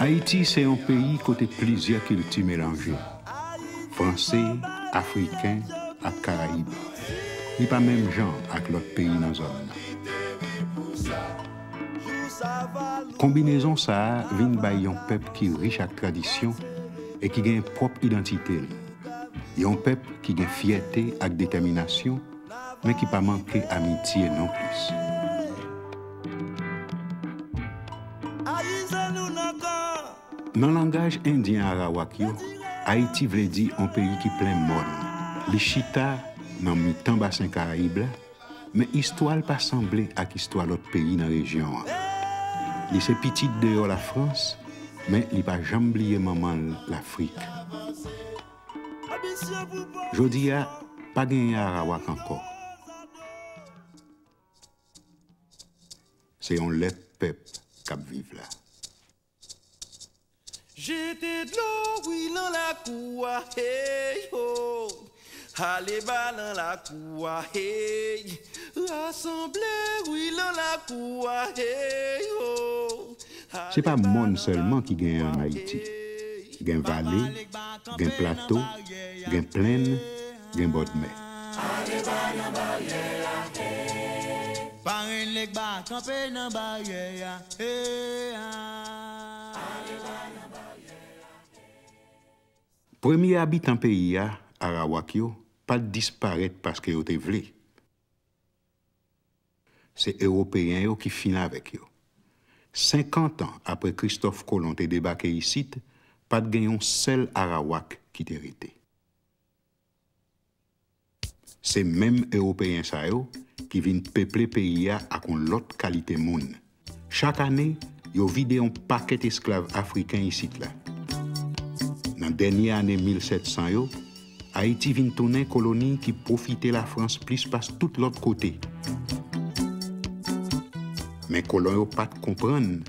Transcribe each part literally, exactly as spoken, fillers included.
Ayiti se yon peyi kote plizyè kilti melanje, franse, afriken ak karayib. Li pa menm jan ak lòt peyi nan zòn nan. Konbinezon sa a vin bay yon pèp ki rich ak tradisyon e ki gen pwòp idantite l. Yon pèp ki gen fyète ak detèminasyon, men ki pa manke amitye nonplis. Nan langaj endyen Arawak yo, Ayiti vle di yon peyi ki plen mòn. Li chita nan mitan basen Karayib la, men istwa l pa sanble ak istwa lòt peyi nan rejyon an. Li se pitit deyò Lafrans, men li pa janm bliye manman l, Lafrik. Jodi a, pa genyen Arawak ankò. Se yon lèt pèp k ap viv la. Jete dlo, wi, nan lakou a, hey, ho. Ale ba nan lakou a, hey. Rasanble, wi, nan lakou a, hey, ho. Se pa mòn sèlman ki genyen ann Ayiti. Gen vale, gen plato, gen plenn, gen bòdmè. Parenn Legba kanpe nan baryè a, eh, ah. Premye abitan peyi a, Arawak yo, pa t disparèt paske yo te vle. Se Ewopeyen yo ki fin avèk yo. Senkant an apre Kristòf Kolon te debake isit, pa t gen yon sèl Arawak ki te rete. Se menm Ewopeyen sa yo ki vin peple peyi a ak yon lòt kalite moun. Chak ane, yo vide yon pakèt esklav afriken isit la. Nan dènye ane mil sèt san yo, Ayiti vin tounen koloni ki pwofite Lafrans plis pase tout lòt kote. Men kolon yo pa t konprann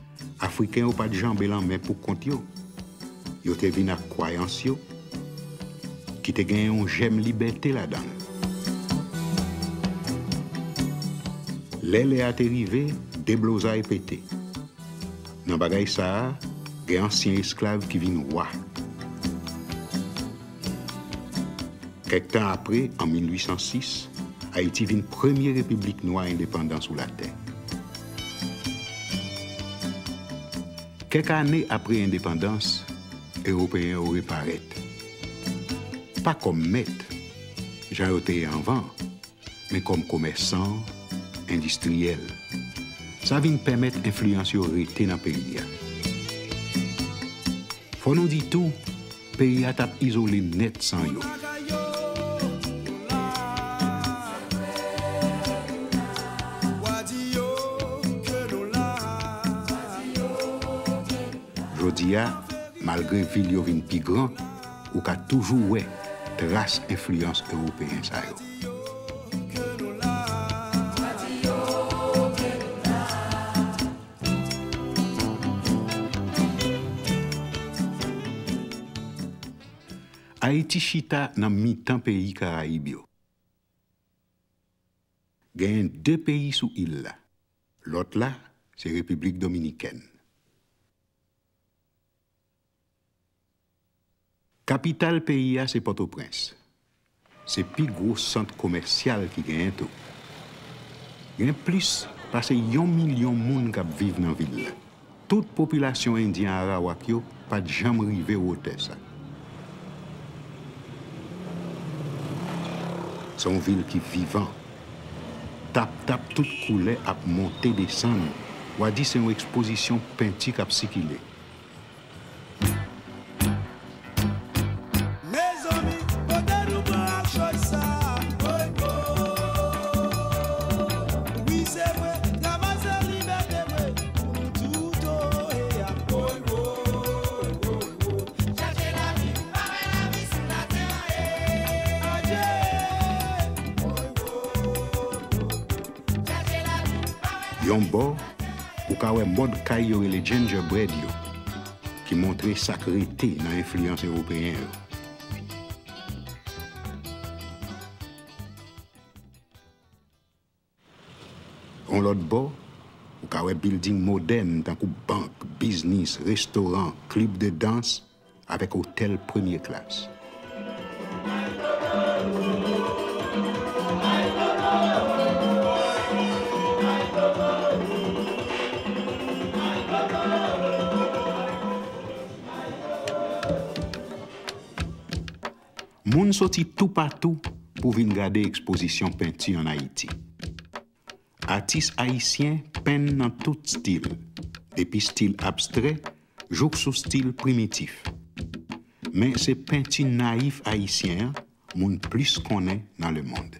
Afriken yo pa t janbe lanmè pou kont yo. Yo te vin ak kwayans yo, ki te gen yon jèm libète ladan l. Lè lè a te rive, deblozay pete. Nan bagay sa a, gen ansyen esklav ki vin wa. Kèk tan apre, an mil uit san sis, Ayiti vin premye repiblik nwa endepandan sou latè. Kèk ane apre endepandans, Ewopeyen yo reparèt. Pa kòm mèt, jan yo te ye anvan, men kòm komèsan, endistriyèl. Sa vin pèmèt enfliyans yo rete nan peyi a. Fò nou di tou, peyi a t ap izole nèt san yo. Jodi a, malgre vil yo vin pi gran, ou ka toujou wè tras enfliyans ewopeyen sa yo. Ayiti chita nan mitan peyi Karayib yo. Genyen de peyi sou il la. Lòt la, se Repiblik Dominikèn. Kapital peyi a se Pòtoprens. Se pi gwo sant komèsyal ki genyen tou. Gen plis pase yon milyon moun k ap viv nan vil la. Tout popilasyon endyen Arawak yo pa t janm rive wotè sa. Se yon vil ki vivan. Tap tap tout koulè ap monte desann. W a di se yon ekspozisyon penti k ap sikile. Mezanmi, kote nou pran ak choy sa? Woy, woy. Wi, se vre, travay se libète vre. Pou nou tout, oh, hey, ah. Woy, woy, woy, woy. Chache lavi, pa wè lavi sou latè, eh. Adye. Woy, woy, woy. Chache lavi, pa wè Yon bò, ou ka wè mòd kay yo rele gingerbread yo, ki montre sa k rete nan enfliyans ewopeyen yo. Yon lòt bò, ou ka wè bilding modèn tankou bank, biznis, restoran, klib de dans, avèk otèl premye klas. Moun soti toupatou pou vin gade ekspozisyon penti ann Ayiti. Atis ayisyen penn nan tout stil, depi stil abstrè jouk sou stil primitif. Men se penti nayif ayisyen an moun plis konnen nan lemonn.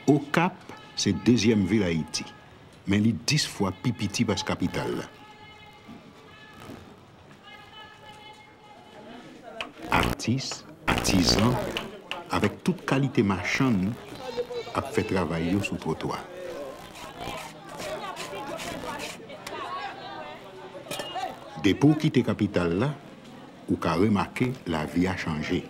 Okap se dezyèm vil Ayiti, men li dis fwa pi piti pas kapital la. Atis, atizan, avèk tout kalite machann ap fè travay yo sou twotwa. Depi w kite kapital la, ou ka remake lavi a chanje.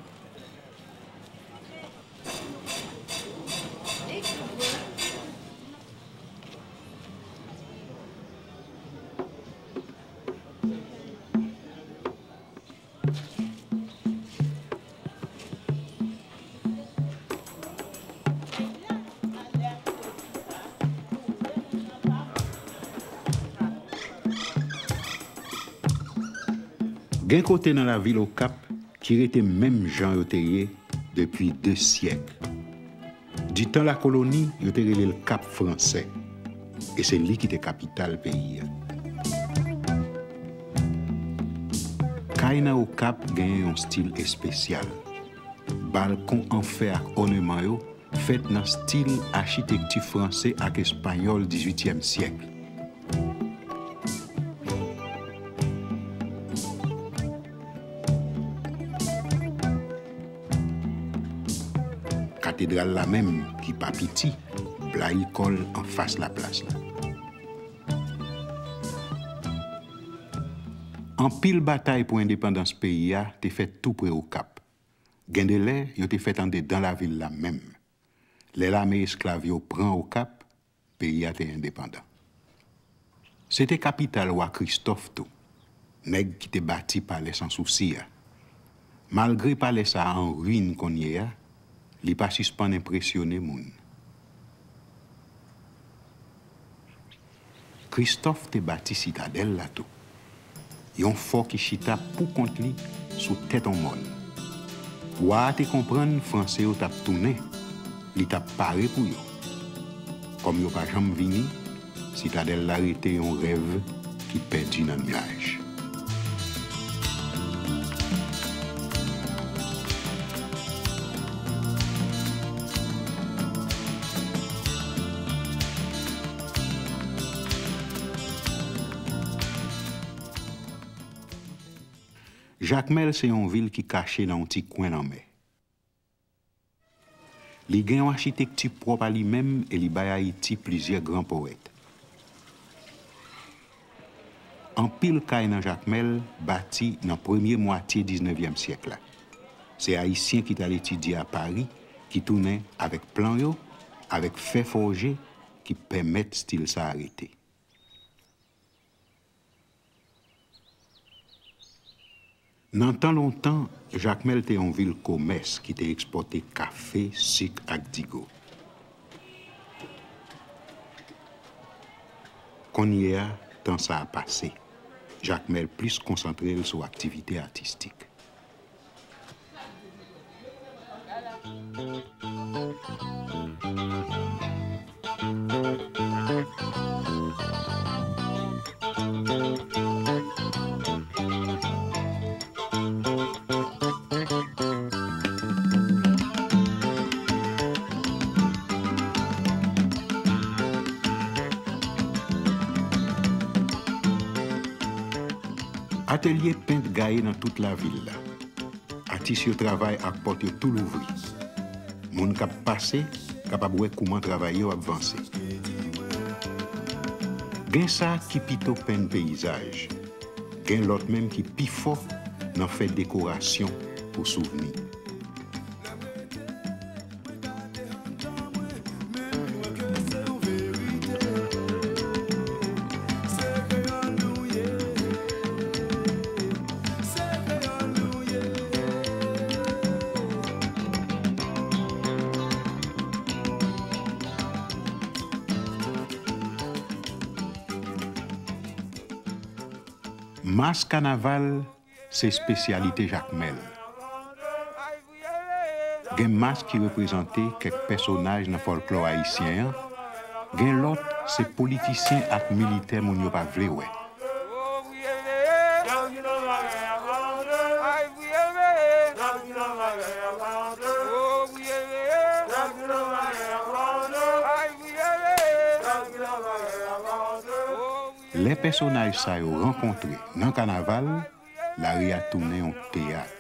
Gen kote nan lavil Okap ki rete menm jan yo te ye depi de syèk. Ditan lakoloni, yo te rele l Kap Fransè, e se li ki te kapital peyi a. Kay nan Okap genyen yon stil espesyal. Balkon an fè ak òneman yo fèt nan stil achitekti franse ak espanyòl dizuityèm syèk. Katedral la menm, ki pa piti, blayi kò l anfas laplas la. Anpil batay pou endepandans peyi a te fèt tou pre Okap. Gen de lè, yo te fèt andedan lavil la menm. Lè lame esklav yo pran Okap, peyi a te endepandan. Se te kapital wa Kristòf tou, nèg ki te bati palè Sansousi a. Malgre palè sa a an ruin kounye a, li pa sispann enpresyone moun. Kristòf te bati sitadèl la tou, yon fò ki chita pou kont li sou tèt yon mòn. Wa a te konprann Franse yo t ap tounen, li t ap pare pou yo. Kòm yo pa janm vini, sitadèl la rete yon rèv ki pèdi nan nyaj. Jakmèl se yon vil ki kache nan yon ti kwen lanmè. Li gen yon achitekti pwòp a li menm e li bay Ayiti plizyè gran powèt. Anpil kay nan Jakmèl bati nan premye mwatye diznevyèm syèk la. Se Ayisyen ki t al etidye a Pari ki tounen avèk plan yo, avèk fè fòje ki pèmèt stil sa a rete. Nan tan lontan, Jakmèl te yon vil komès ki te ekspòte kafe, sik ak digo. Kounye a, tan sa a pase. Jakmèl plis konsantre l sou aktivite atistik. Atelye pent gaye nan tout lavil la. Atis yo travay ak pòt yo tou louvri. Moun k ap pase kapab wè kouman travay yo ap vanse. Gen sa ki pito penn peyizaj. Gen lòt menm ki pi fò nan fè dekorasyon pou souvni. Mas kanaval se espesyalite Jakmèl. Gen mas ki reprezante kèk pèsonaj nan fòlklò ayisyen an, gen lòt se politisyen ak militè moun yo pa vle wè. Lè pèsonaj sa yo rankontre nan kanaval, lari a tounen yon teyat.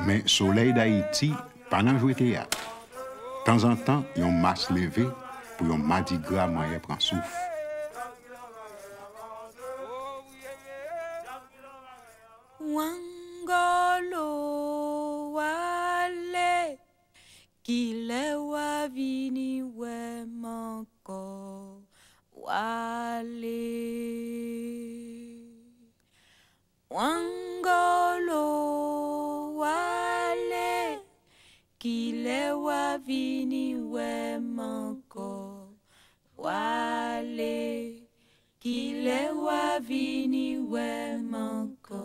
Men Solèy Dayiti pa nan jwe teyat. Tanzantan, yon mas leve pou yon madigra manyen pran souf. Wangolo wale, kilè w a vini wè m ankò, wale. Wangolo wale, kilè w a vini wè m ankò, wale. Kilè w a vini wè m ankò?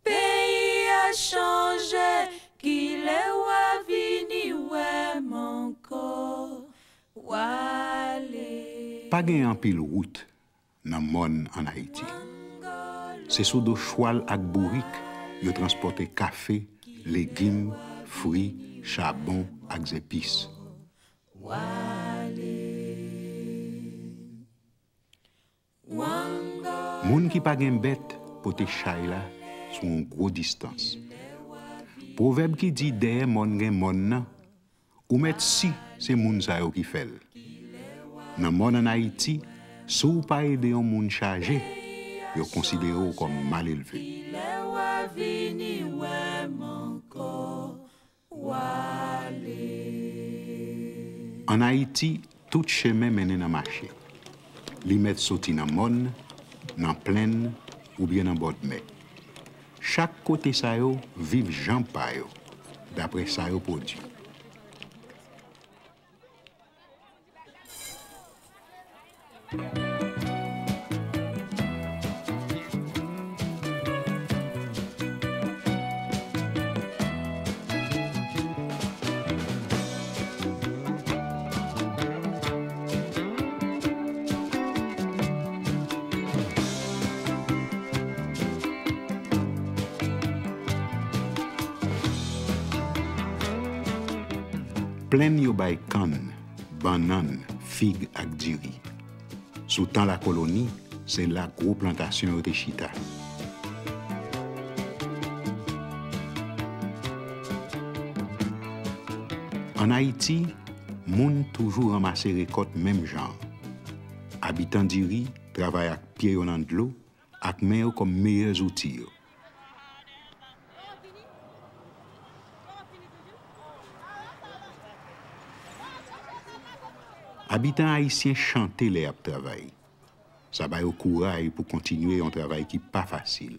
Peyi a chanje, kilè w a vini wè m ankò? W ale. Pa gen anpil wout nan mòn ann Ayiti. Se sou do chwal ak bourik yo transpòte kafe, legim, fri, chabon ak zepis. W ale. Moun ki pa gen bèt pote chay la sou yon gwo distans. Pwovèb ki di dèyè mòn gen mòn nan, ou mèt si se moun sa yo ki fè l. Nan mòn ann Ayiti, si w pa ede yon moun chaje, yo konsidere w kòm malelve. Kilè w a vini wè m ankò? W ale. Ann Ayiti, tout chemen mennen nan mache. Li mèt soti nan mòn, nan plenn, oubyen nan bòdmè. Chak kote sa yo viv jan pa yo, daprè sa yo pwodui. Plenn yo bay kann, bannann, fig ak diri. Sou tan lakoloni, se la gwo plantasyon yo te chita. Ann Ayiti, moun toujou ranmase rekòt menm jan an. Abitan diri travay ak pye yo nan dlo, ak men yo kòm meyè zouti yo. Abitan ayisyen chante lè y ap travay. Sa ba yo kouray pou kontinye yon travay ki pa fasil.